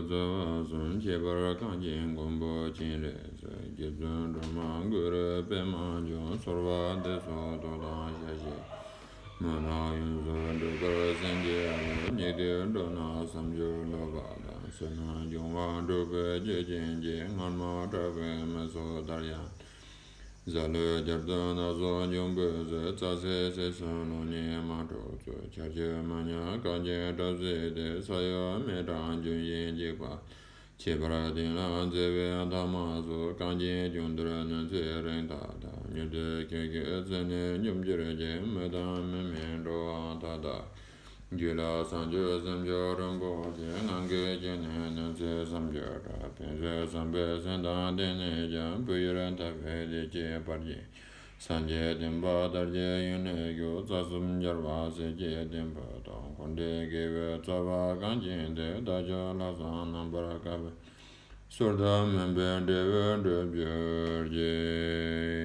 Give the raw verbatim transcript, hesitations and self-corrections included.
བཟའ་བ་གསུམ་ཁྱད་པར་གང་ཅན་མགོན་པོ་སྤྱན་རས་གཟིགས། རྗེ་བཙུན་སྒྲོལ་མ་གུ་རུ་པདྨ་འབྱུང་། སོལ་བ་འདེབས་སོ་ཏོག་དང་ཞལ་བཞི། མི་ནག་ཡུམ་གཟུགས་འགྲོ་དཀར་སེང་གེ་ལུས། ཉི་ཟླའི་འགྲོ་ན་བསམ་སྦྱོར་ལོག་པ་དང་། བསོད་ནམས་འབྱུང་བ་འགྲུབ་པའི་རྒྱུ་རྐྱེན་གྱིས། སྔར་མ་གྲགས་པའི་མི་ཚོགས་དར་ཡང་གཟའ་ལུག་རྒྱལ་དུ་ན་སོགས་འབྱུང་པོའི་ཚེ། རྩྭ་སའི་ཟས་སུ་ལོ་ཉེས་མ་འཕྲོག་ཚུལ། ཆར་ཆུ་མ་ཉམས་གངས་ཅན་བྲག་སྲིད་དེ། ས་གཡོ་མེ་དྲག་འབྱུང་བཞིན་འཇིགས་པ། ཁྱད་པར་དེ་ལ་མཛེས་པའི་ཐ་མ་སོགས། གངས་ཅན་ལྗོངས་འདིར་གནོད་འཚེ་རིམས་ཐག་ཐག། མྱུར་དུ་ཁྱེད་ཀྱི་ཚེ་ནད་ཉམས་གྱུར་ཅིག། མི་དང་མི་མིན་འགྲོ་བ་མཐའ་དག་རྒྱུད་ལ་བྱང་ཆུབ་སེམས་མཆོག་རིན་པོ་ཆེ། ངང་གིས་བསྐྱེད་ནས་ནུས་ཚད་བསམ་སྦྱོར་དྲག་ཕན་ཚུན་བསམ་པའི་སེམས་དང་ལྡན་ནས་ཀྱང་། བོད་ཡུལ་འཐབ་པའི་བདེ་སྐྱིད་འཕེལ་ཞིང་། སངས་རྒྱས་བསྟན་པ་དར་རྒྱས་ཡུན་གནས་ཤོག་རྩ་གསུམ་རྒྱལ་བ་སྲས་ཀྱི་བསྟན་པ་དང་། འཁོར་འདས་དགེ་བའི་རྩ་བ་གངས་ཅན་འདིར། བདག་ཅག་ལྷག་བསམ་རྣམ་པར་དཀར་པོའི། ཟོར་ཐབས་མུན་པའི་འབྲས་བུ་འགྲུབ་གྱུར་ཅིག།